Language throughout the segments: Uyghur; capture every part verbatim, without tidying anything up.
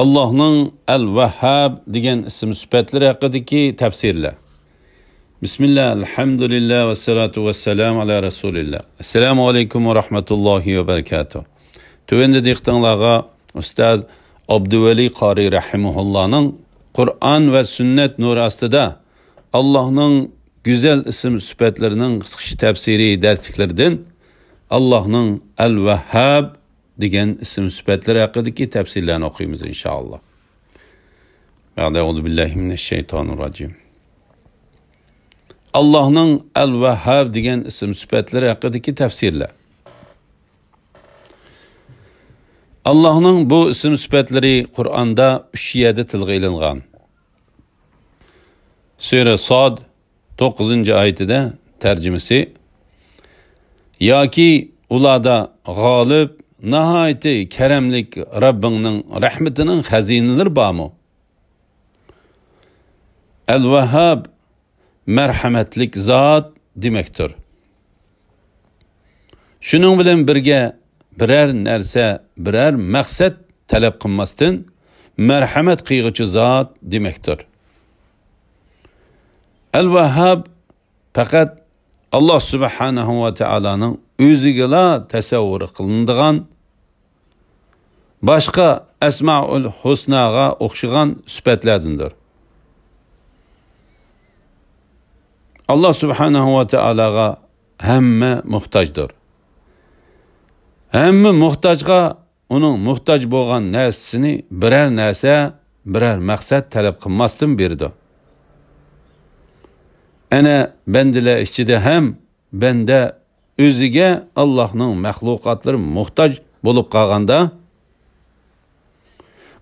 ئاللاھنىڭ ئەل-ۋەھھاب دېگەن ئىسىم سۈپەتلىرى ھەققىدىكى تەپسىرلەر. بىسمىللا، ئەلھەمدۇلىللا، ۋەسسالاتۇ ۋەسسالامۇ ئالا رەسۇلىللا. ئەسسالامۇ ئەلەيكۇم ۋە رەھمەتۇللاھى ۋە بەرىكاتۇھ. تۆۋەندە دىققىتىڭلارغا ئۇستاز ئابدۇۋەلى قارى رەھىمەھۇللانىڭ قۇرئان ۋە سۈننەت نۇرى ئاستىدا ئاللاھنىڭ گۈزەل ئىسىم سۈپەتلىرىنىڭ قىسقىچە تەپسىرى دەرسلىكلىرىدىن ئاللاھنىڭ ئەل-ۋەھھاب دېگەن ئىسىم سۈپەتلىرى ھەققىدىكى تەپسىرلەرنى ئوقۇيمىز، ئىنشائاللا. بەئدە، ئەئۇزۇ بىللاھى مىنەششەيتانىرراجىم. ئاللاھنىڭ ئەل-ۋەھھاب دېگەن ئىسىم سۈپەتلىرى ھەققىدىكى تەپسىرلەر. ئاللاھنىڭ بۇ ئىسىم سۈپەتلىرى قۇرئاندا ئۈچ يەردە تىلغا ئېلىنغان. سۈرە ساد، توققۇزىنچى ئايىتىدە، تەرجىمىسى، ياكى ئۇلاردا غالىب، ناھايىتى كەرەملىك رەببىڭنىڭ رەھمىتىنىڭ خەزىنىلىرى بارمۇ؟ ئەل-ۋەھھاب، مەرھەمەتلىك زات دېمەكتۇر. شۇنىڭ بىلەن بىرگە، بىرەر نەرسە، بىرەر مەقسەت تەلەپ قىلماستىن، مەرھەمەت قىلغۇچى زات دېمەكتۇر. ئەل-ۋەھھاب پەقەت ئاللا سۇبھانەھۇ ۋە تائالانىڭ ئۆزىگىلا تەسەۋۋۇر قىلىنىدىغان، باشقا ئەسمائۇل ھۇسناغا ئوخشىغان سۈپەتلەردىندۇر. ئاللا سۇبھانەھۇ ۋە تائالاغا ھەممە موھتاجدۇر. ھەممە موھتاجغا ئۇنىڭ موھتاج بولغان نەرسىسىنى بىرەر نەرسە، بىرەر مەقسەت تەلەپ قىلماستىن بېرىدۇ. ئەنە بەندىلەر ئىچىدە ھەم بەندە ئۆزىگە ئاللاھنىڭ مەخلۇقاتلىرى موھتاج بولۇپ قالغاندا،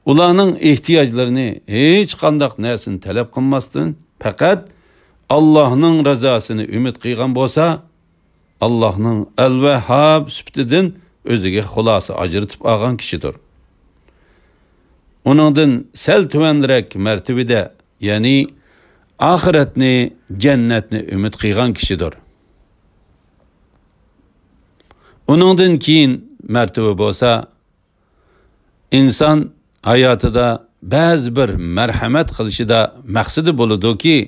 ئۇلارنىڭ ئېھتىياجلىرىنى ھېچقانداق نەرسىنى تەلەپ قىلماستىن، پەقەت ئاللاھنىڭ رىزاسىنى ئۈمىد قىلغان بولسا، ئاللاھنىڭ ئەل-ۋەھھاب سۈپىتىدىن ئۆزىگە خۇلاسە ئاجرىتىپ ئالغان كىشىدۇر. ئۇنىڭدىن سەل تۆۋەنرەك مەرتىۋىدە، يەنى ئاخىرەتنى، جەننەتنى ئۈمىد قىلغان كىشىدۇر. ئۇنىڭدىن كېيىن مەرتىۋە بولسا، ئىنسان ھاياتىدا بەزى بىر مەرھەمەت قىلىشىدا مەقسىتى بولىدۇكى،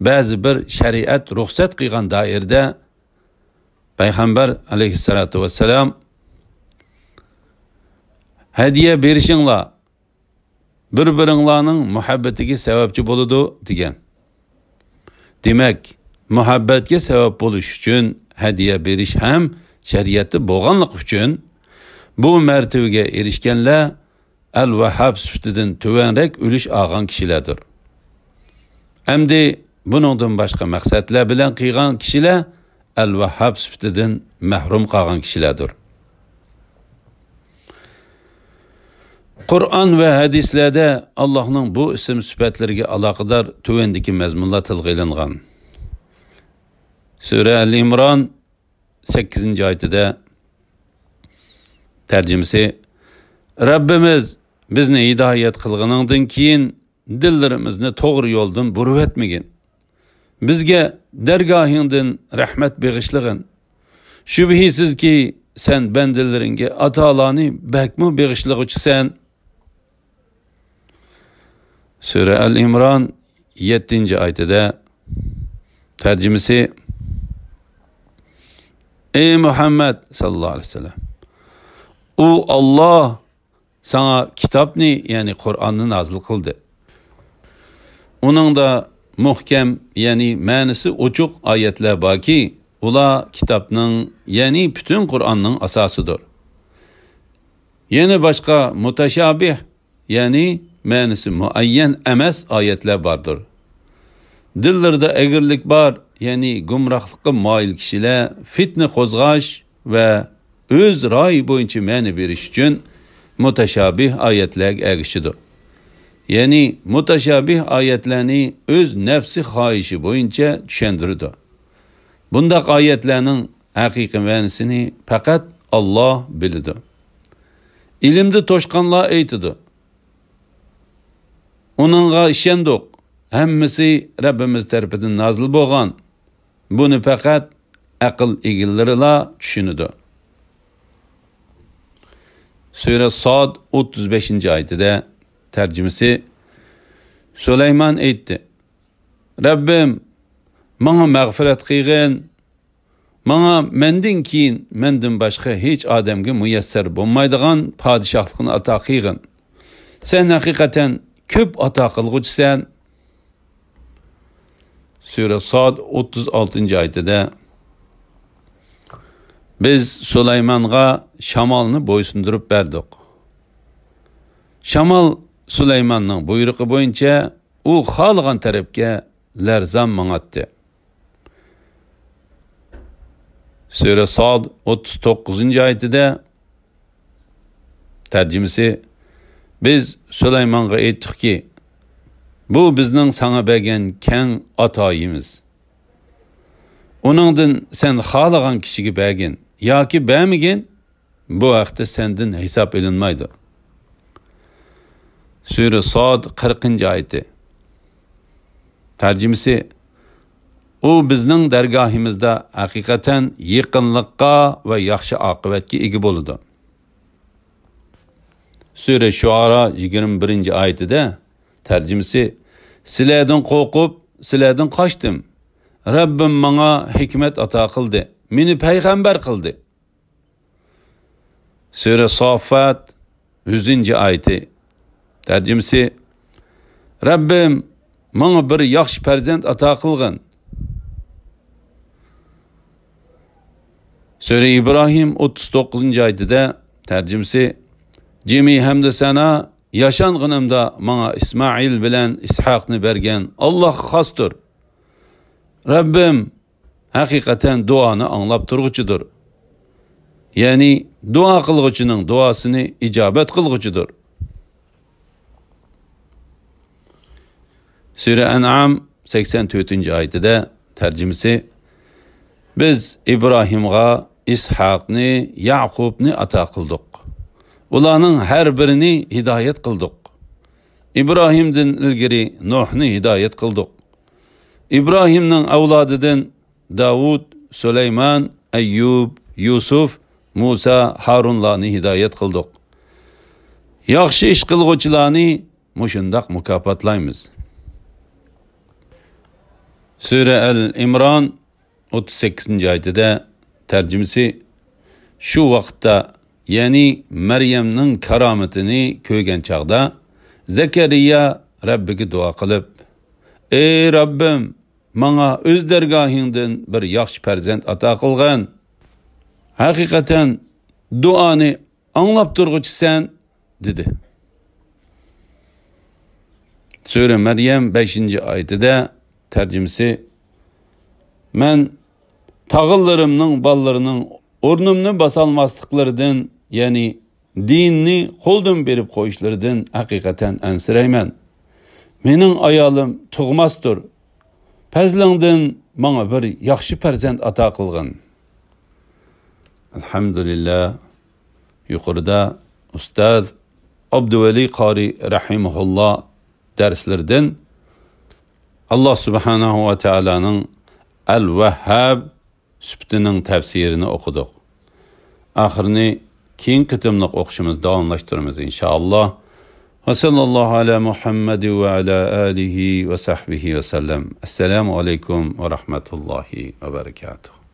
بەزى بىر شەرىئەت رۇخسەت قىلغان دائىرىدە پەيغەمبەر ئەلەيھىسسالاتۇ ۋەسسالام، ھەدىيە بېرىشىڭلار بىر-بىرىڭلارنىڭ مۇھەببىتىگە سەۋەبچى بولىدۇ، دېگەن. دېمەك، مۇھەببەتكە سەۋەب بولۇش ئۈچۈن ھەدىيە بېرىش ھەم شەرىئەتتە بولغانلىقى ئۈچۈن، بۇ مەرتىۋىگە ئېرىشكەنلەر ئەل-ۋەھھاب سۈپىتىدىن تۆۋەنرەك ئۈلۈش ئالغان كىشىلەردۇر. ئەمدى بۇنىڭدىن باشقا مەقسەتلەر بىلەن قىلغان كىشىلەر ئەل-ۋەھھاب سۈپىتىدىن مەھرۇم قالغان كىشىلەردۇر. قۇرئان ۋە ھەدىسلەردە ئاللاھنىڭ بۇ ئىسىم سۈپەتلىرىگە ئالاقىدار تۆۋەندىكى مەزمۇنلار تىلغا ئېلىنغان. سۈرە ئەل ئىمران، سەككىزىنچى ئايىتىدە، تەرجىمىسى، رەببىمىز بىزنى ھىدايەت قىلغىنىڭدىن كېيىن دىللىرىمىزنى توغرا يولدىن بۇرۇۋەتمىگىن. بىزگە دەرگاھىڭدىن رەھمەت بېغىشلىغىن. شۈبھىسىزكى، سەن بەندىلىرىڭگە ئاتالارنى بەكمۇ بېغىشلىغۇچىسەن. سۈرە ئەل ئىمران، يەتتىنچى ئايىتىدە، تەرجىمىسى، ئەي مۇھەممەد ساللاللاھۇ ئەلەيھى ۋەسەللەم، ئۇ ئاللا ساڭا كىتابنى، يەنى قۇرئاننى نازىل قىلدى. ئۇنىڭدا مۇھكەم، يەنى مەنىسى ئوچۇق ئايەتلەر باركى، ئۇلار كىتابنىڭ، يەنى پۈتۈن قۇرئاننىڭ ئاساسىدۇر. يەنە باشقا مۇتەشابىھ، يەنى مەنىسى مۇئەييەن ئەمەس ئايەتلەر باردۇر. دىللىرىدا ئەگرىلىك بار، يەنى گۇمراھلىققا مايىل كىشىلەر پىتنە قوزغاش ۋە ئۆز رايى بويىچە مەنە بېرىش ئۈچۈن مۇتەشابىھ ئايەتلەرگە ئەگىشىدۇ. يەنى مۇتەشابىھ ئايەتلەرنى ئۆز نەپسى خاھىشى بويىچە چۈشەندۈرىدۇ. بۇنداق ئايەتلەرنىڭ ھەقىقىي مەنىسىنى پەقەت ئاللا بىلىدۇ. ئىلىمدە توشقانلار ئېيتىدۇ، ئۇنىڭغا ئىشەندۇق، ھەممىسى رەببىمىز تەرىپىدىن نازىل بولغان. بۇنى پەقەت ئەقىل ئىگىلىرىلا چۈشىنىدۇ. سۈرە ساد، ئوتتۇز بەشىنچى ئايىتىدە، تەرجىمىسى، سۇلايمان ئېيتتى: رەببىم، ماڭا مەغپىرەت قىلغىن، ماڭا مەندىن كېيىن مەندىن باشقا ھېچ ئادەمگە مۇيەسسەر بولمايدىغان پادىشاھلىقنى ئاتا قىلغىن. سەن ھەقىقەتەن كۆپ ئاتا قىلغۇچىسەن. سۈرە ساد ئوتتۇز ئالتىنچى ئايىتىدە، بىز سۇلايمانغا شامالنى بويسۇندۇرۇپ بەردۇق. شامال سۇلايماننىڭ بۇيرۇقى بويىچە ئۇ خالىغان تەرەپكە لەرزان ماڭاتتى. سۈرە ساد ئوتتۇز توققۇزىنچى ئايىتىدە، تەرجىمىسى، بىز سۇلايمانغا ئېيتتۇقكى، بۇ بىزنىڭ ساڭا بەرگەن كەڭ ئاتايىمىز. ئۇنىڭدىن سەن خالىغان كىشىگە بەرگىن ياكى بەرمىگىن، بۇ ھەقتە سەندىن ھېساب ئېلىنمايدۇ. سۈرە ساد قىرىقىنچى ئايىتى. تەرجىمىسى، ئۇ بىزنىڭ دەرگاھىمىزدا ھەقىقەتەن يېقىنلىققا ۋە ياخشى ئاقىۋەتكە ئىگە بولىدۇ. سۈرە شۇئارا يىگىرمە بىرىنچى ئايىتىدە، تەرجىمىسى، سىلەردىن قورقۇپ، سىلەردىن قاچتىم. رەببىم ماڭا ھېكمەت ئاتا قىلدى، مېنى پەيغەمبەر قىلدى. سۈرە ساففات، يۈزىنچى ئايىتى. تەرجىمىسى، رەببىم، ماڭا بىر ياخشى پەرزەنت ئاتا قىلغىن. سۈرە ئىبراھىم، ئوتتۇز توققۇزىنچى ئايىتىدە، تەرجىمىسى، جىمى ھەمدۇ سەنا ياشانغىنىمدا ماڭا ئىسمائىل بىلەن ئىسھاقنى بەرگەن ئاللاھقا خاستۇر. رەببىم، ھەقىقەتەن دۇئانى ئاڭلاپ تۇرغۇچىدۇر. يەنى دۇئا قىلغۇچىنىڭ دۇئاسىنى ئىجابەت قىلغۇچىدۇر. سۈرە ئەنئام سەكسەن تۆتىنچى ئايىتىدە، تەرجىمىسى، بىز ئىبراھىمغا ئىسھاقنى، يەقۇبنى ئاتا قىلدۇق. ئۇلارنىڭ ھەر بىرىنى ھىدايەت قىلدۇق. ئىبراھىمدىن ئىلگىرى نۇھنى ھىدايەت قىلدۇق. ئىبراھىمنىڭ ئەۋلادىدىن داۋۇت، سۇلايمان، ئەييۇب، يۈسۈپ، مۇسا، ھارۇنلارنى ھىدايەت قىلدۇق. ياخشى ئىش قىلغۇچىلارنى مۇشۇنداق مۇكاپاتلايمىز. سۈرە ئەل ئىمران، ئوتتۇز سەككىزىنچى ئايىتىدە، تەرجىمىسى، شۇ ۋاقىتتا، يەنى مەريەمنىڭ كارامىتىنى كۆرگەن چاغدا، زەكەرىيا رەببىگە دۇئا قىلىپ، ئەي رەببىم، ماڭا ئۆز دەرگاھىڭدىن بىر ياخشى پەرزەنت ئاتا قىلغىن. ھەقىقەتەن دۇئانى ئاڭلاپ تۇرغۇچىسەن، دېدى. سۈرە مەريەم بەشىنچى ئايىتىدە، تەرجىمىسى، مەن تاغىلىرىمنىڭ بالىلىرىنىڭ ئورنۇمنى باسالماسلىقلىرىدىن، يەنى دىننى قولدىن بېرىپ قويۇشلىرىدىن ھەقىقەتەن ئەنسىرەيمەن. مېنىڭ ئايالىم تۇغماستۇر. پەزلىڭدىن ماڭا بىر ياخشى پەرزەنت ئاتا قىلغىن. ئەلھەمدۇلىللا، يۇقىرىدا ئۇستاز ئابدۇۋەلى قارى رەھىمەھۇللا دەرسلىرىدىن ئاللا سۇبھانەھۇ ۋە تائالانىڭ ئەل ۋەھھاب سۈپىتىنىڭ تەپسىرىنى ئوقۇدۇق. ئاخىرىنى كېيىنكى قېتىملىق ئوقۇشىمىزدا داۋاملاشتۇرىمىز، ئىنشائاللا. ۋە سەللەللاھۇ ئەلا مۇھەممەد ۋە ئەلا ئالىھى ۋە سەھبىھى ۋە سەللەم. ئەسسالامۇ ئەلەيكۇم ۋە رەھمەتۇللاھى ۋە بەرىكاتۇھ.